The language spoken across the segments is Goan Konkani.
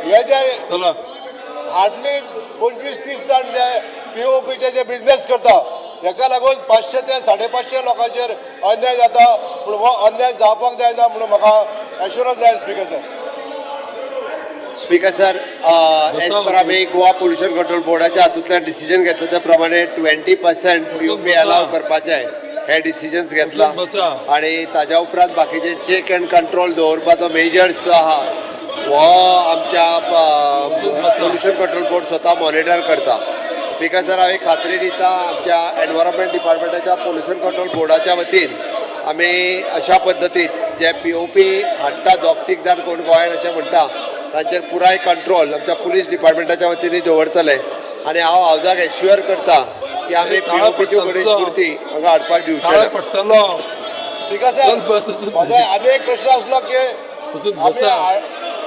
हे जे हार्डली 25-30 जाण जे पीओपीचे जे बिझनेस करता हेका लागून 500 ते 550 लोकांचेर अन्याय जाता, पूण हो अन्याय जावपाक जायना म्हणून म्हाका एश्युरन्स जाय speaker sir. Speaker sir, as per आमी गोवा पोल्युशन कंट्रोल बोर्डाच्या हातूंतल्यान डिसिजन घेतलं त्या प्रमाणे 20% पीओपी अलाव करपाचें हे डिसिजन्स घेतला आनी ताज्या उपरांत बाकीचे चेक अँड कंट्रोल दवरपाचो मेजर्स जो आहा हो आमच्या पोल्युशन कंट्रोल बोर्ड स्वता मॉनिटर करता. स्पीकर सर, हांव एक खात्री दिता आमच्या एनवायरमेंट डिपार्टमेंटाच्या पोल्युशन कंट्रोल बोर्डाच्या वतीन आमी अशा पद्दतीन जे पीओपी हाडटा दोग तीग जाण कोण गोंयान अशें म्हणटा तांचेर पुराय कंट्रोल आमच्या पुलीस डिपार्टमेंटाच्या वतीन दवरतले आनी हांव हावजाक एश्युअर करता की आमी पीओपीच्यो गणेश मूर्ती हांगा हाडपाक दिवचे ना. पडटलो. स्पीकर सर, म्हजो आनी एक प्रश्न आसलो की आमी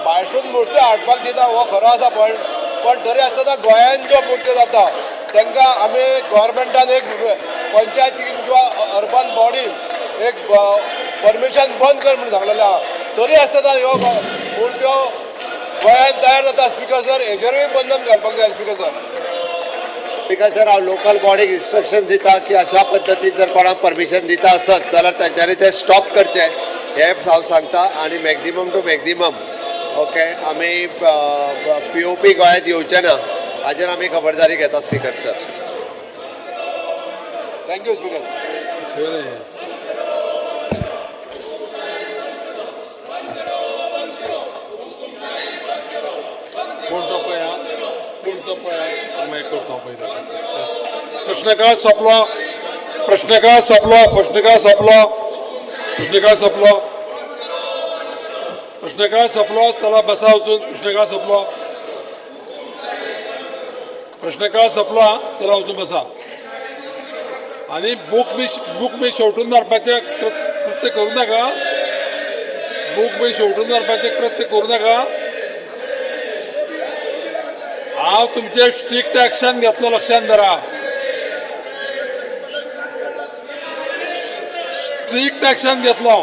भायरसून मूर्ती हाडपाक दिता हो खरो आसा, पण पण तरी आसतना गोंयान ज्यो मूर्त्यो जाता तांकां आमी गव्हर्मेंटान एक पंचायतीन किंवा अर्बन बॉडीन एक परमिशन बंद कर म्हणून सांगलेलें आहा, तरी आसतना ह्यो मूर्त्यो गोंयांत तयार जाता. स्पीकर सर, हेजेरूय बंधन घालपाक जाय स्पीकर सर. स्पीकर सर, हांव लोकल बॉडीक इन्स्ट्रक्शन दिता की अशा पद्दतीन जर कोणाक परमिशन दिता आसत जाल्यार तांच्यांनी तें स्टॉप करचें हें हांव सांगता आनी मॅक्झिमम टू मॅक्झिमम ओके आमी पीओपी गोंयांत येवचें ना हाजेर आमी खबरदारी घेता speaker sir. Thank you speaker. कोण तो पळया, कोण तो पळया, मागीर करता पळयता. प्रश्नकाळ सोंपलो, प्रश्नकाळ सोंपलो, प्रश्नकाळ सोंपलो, प्रश्नकाळ सोंपलो, प्रश्नकाळ सोंपलो. चला बसा वचून. प्रश्नकाळ सोंपलो, प्रश्नकाळ सोंपलो. हा, चला वचून बसा. आनी बूक बी शेवटून मारपाचें कृत्य करूं नाका. बूक बी शेवटून मारपाचें कृत्य करूं नाका. हांव तुमचेर स्ट्रिक्ट एक्शन घेतलो, लक्षात धरा. स्ट्रिक्ट एक्शन घेतलो.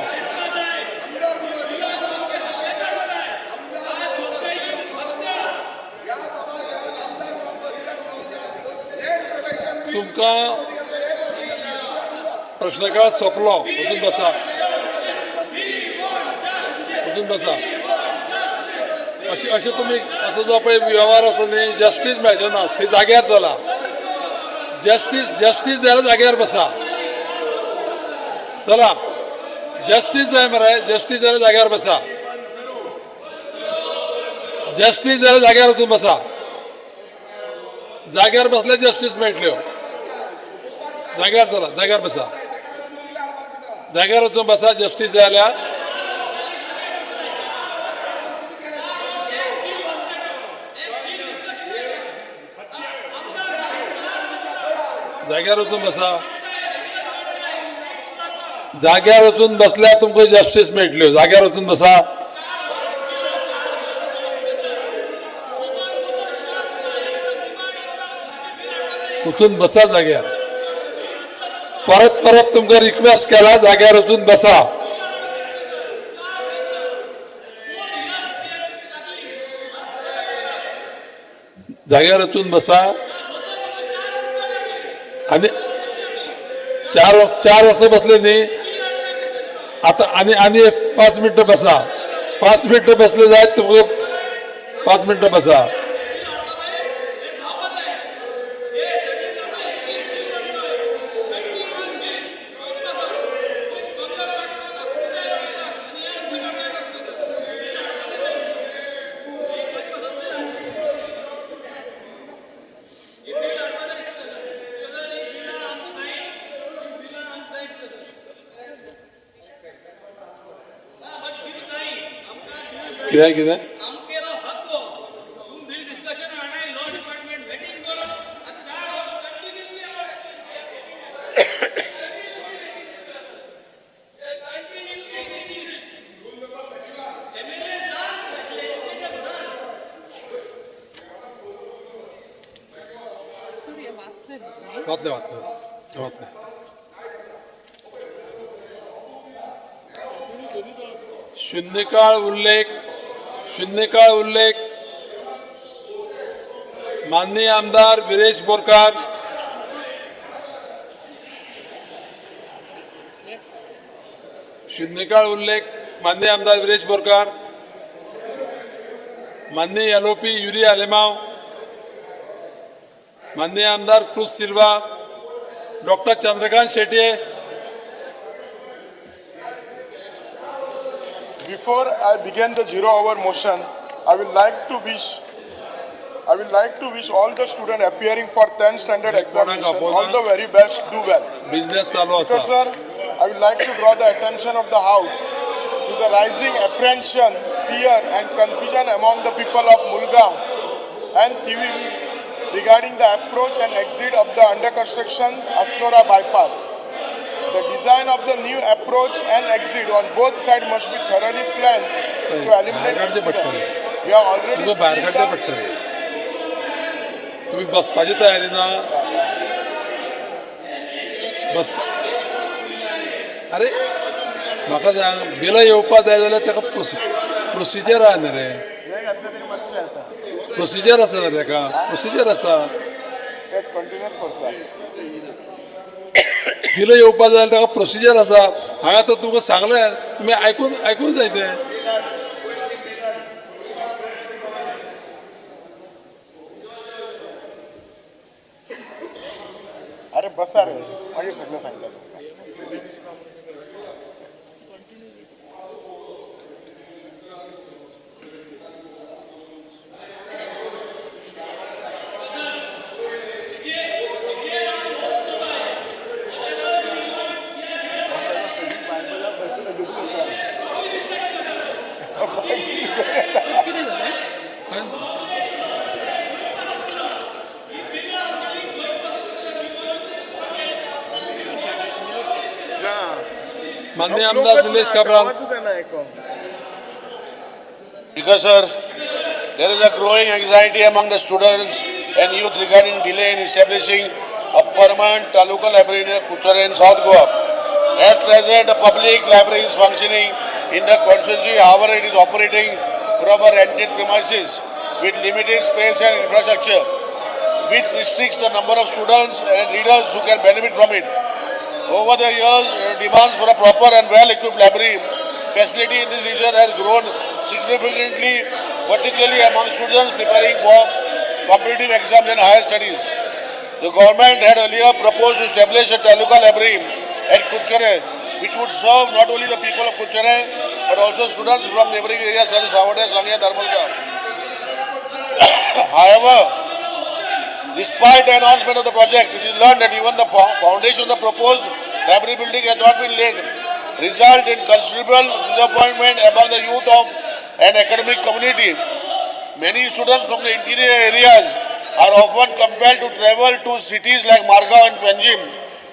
तुमकां प्रश्नकाळ सोंपलो, वचून बसा, वचून बसा. अशें अशें तुमी असो जो पळय वेव्हार आसा न्ही, जस्टीस मेळचें ना. थंय जाग्यार चला. जस्टीस जस्टीस जाल्यार जाग्यार बसा. चला, जस्टीस जाय मरे, जस्टीस जाल्यार जाग्यार बसा. जस्टीस जाल्यार जाग्यार वचून बसा. जाग्यार बसल्यार जस्टीस मेळटल्यो. जाग्यार चला, जाग्यार बसा, जाग्यार वचून बसा. जस्टीस जाल्यार जाग्यार वचून बसा. जाग्यार वचून बसल्यार तुमकां जस्टीस मेळटल्यो. जाग्यार वचून बसा. वचून बसा जाग्यार. परत परत तुमकां रिक्वेस्ट केला, जाग्यार वचून बसा. जाग्यार वचून बसा. आनी 4 वर्सां बसले न्ही आतां, आनी आनी 5 मिनटां बसा. 5 मिनटां बसले जायत तुमकां. 5 मिनटां बसा. कितें कितें वाचले. शून्यकाळ उल्लेख, शून्यकाळ उल्लेख. माननीय आमदार विरेश बोरकार. शून्यकाळ उल्लेख माननीय आमदार विरेश बोरकार. माननीय एलओपी युरी आलेमाव. माननीय आमदार Cruz Silva. Doctor Chandrakant Shetye. Before I begin the zero hour motion, I would like to wish all the students appearing for 10th standard examination all the very best, do well. Business चालू Sir, आसा. sir, I would like to draw the attention of the House to the rising apprehension, fear and confusion among the people of Mulgaon and Thivim regarding the approach and exit of the under construction Asnora bypass. The design of the new approach and exit on both sides must be thoroughly planned to eliminate बाहेर काडचें accident. पडटलें. We have already तुका भायर seen काडचें the पडटलें. तुमी बसपाची तयारी ना. बस, अरे म्हाका सांग, बिलां येवपा जाय जाल्यार ताका प्रोसिजर आहा न्ही रे. प्रोसिजर आसा न्ही ताका, प्रोसिजर आसा. तेच कंटिन्यूच करतलो. बिलां येवपा जाय जाल्यार ताका प्रोसिजर आसा. हांवें आतां तुमकां सांगलें, तुमी आयकून आयकूंक जाय तें. अरे बसा रे, मागीर सगळें सांगता. माननीय आमदार Nilesh Cabral. Because, sir, there is a growing anxiety among the students and youth regarding delay in establishing a permanent taluka library in Kuchar in South Goa. At present, a public library is functioning in the constituency, however, it is operating from a rented premises with limited space and infrastructure, which restricts the number of students and readers who can benefit from it. Over the years, demands for a proper and well-equipped library facility in this region has grown significantly, particularly among students preparing for competitive exams and higher studies. The government had earlier proposed to establish a taluka library at Kunchere, which would serve not only the people of Kunchere, but also students from neighboring areas such as Savade, Sangia, Dharmalka. However, despite the announcement of the project, it is learned that even the foundation of the proposed library building has not been laid, result in considerable disappointment among the youth of an academic community. Many students from the interior areas are often compelled to travel to cities like Margao and Panjim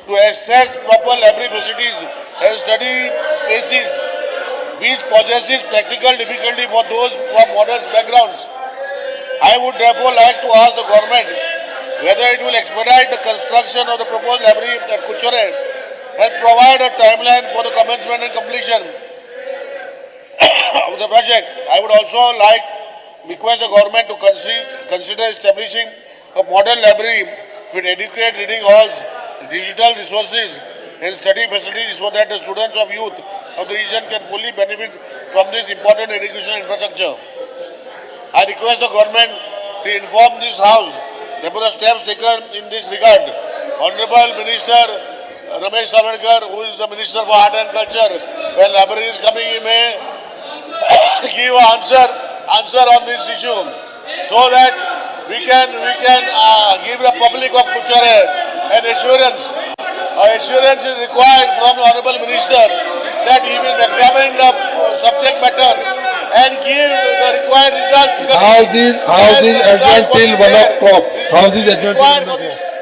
to access proper library facilities and study spaces, which possesses practical difficulty for those from modest backgrounds. I would therefore like to ask the government whether it will expedite the construction of the proposed library at Kuchere and provide a timeline for the commencement and completion of the project. I would also like request the government to consider establishing a modern library with adequate reading halls, digital resources and study facilities so that the students of youth of the region can fully benefit from this important educational infrastructure. I request the government to inform this House about the steps taken in this regard. Honorable Minister Ramesh Savarkar, who is the Minister for Art and Culture, when library is coming, he may give answer on this issue, so that we can give the public of Kuchere an assurance. Assurance is required from the Honorable Minister that he will examine the subject matter and give the required result. House is adjourned till 1 o'clock. House is adjourned till Required 1 for o'clock. this.